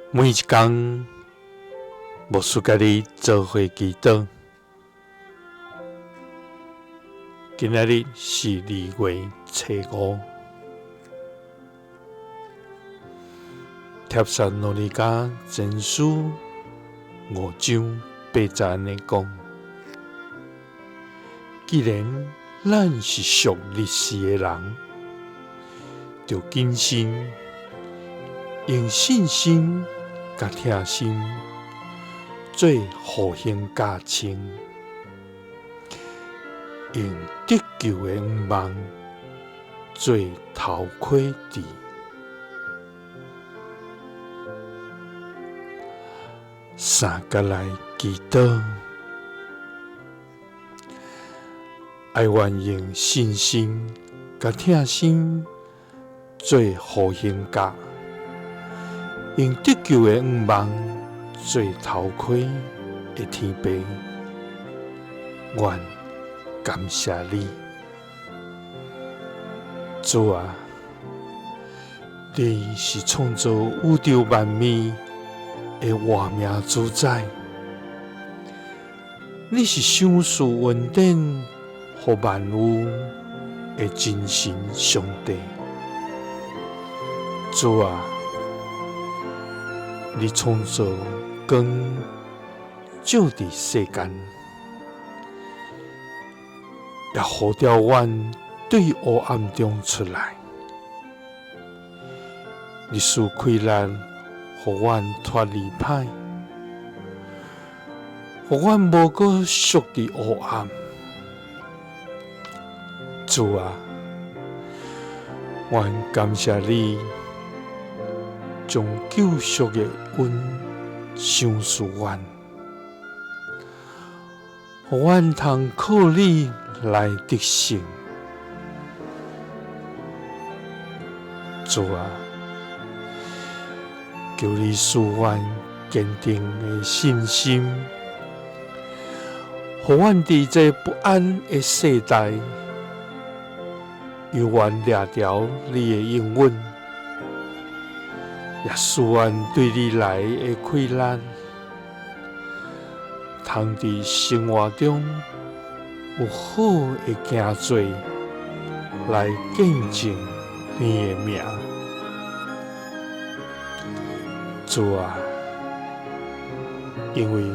每一工，牧師佮你做伙祈禱。今仔日是2月初5，帖撒羅尼迦前書5章8節按呢講：既然咱是屬日時的人，著謹慎，用信心佮疼心做護胸甲穿，用得救的向望做頭盔戴。三佮來祈禱，愛願用信心佮疼心做護胸甲，用得救的向望做頭盔的天父，阮感謝你，主啊，你是創造宇宙萬物的活命主宰，你是賞賜恩典予萬有的真神上帝。主啊，你創造光照佇世間，也呼召阮對黑暗中出來。你賜氣力，予阮脫離歹，予阮無閣屬佇黑暗。主啊，阮感謝你將救贖的恩賞賜阮，予阮通靠你來得勝。主啊，求你賜阮堅定的信心，予阮佇這不安的世代，猶原掠著你的應允，也賜阮對你來的氣力，通佇生活中有好的行做，來見證你的名。主啊，因為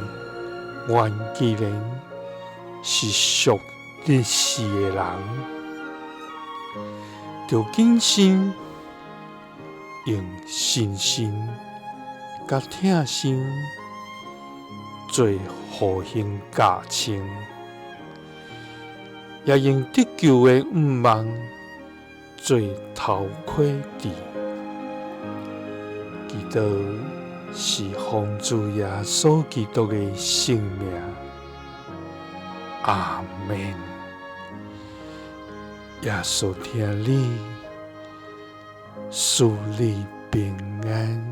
阮既然是屬日時的人，著謹慎，用信心佮疼心做護胸甲穿，也用得救的向望做頭盔戴。祈禱是奉主耶穌基督的聖名，阿們。耶穌疼你，賜你平安。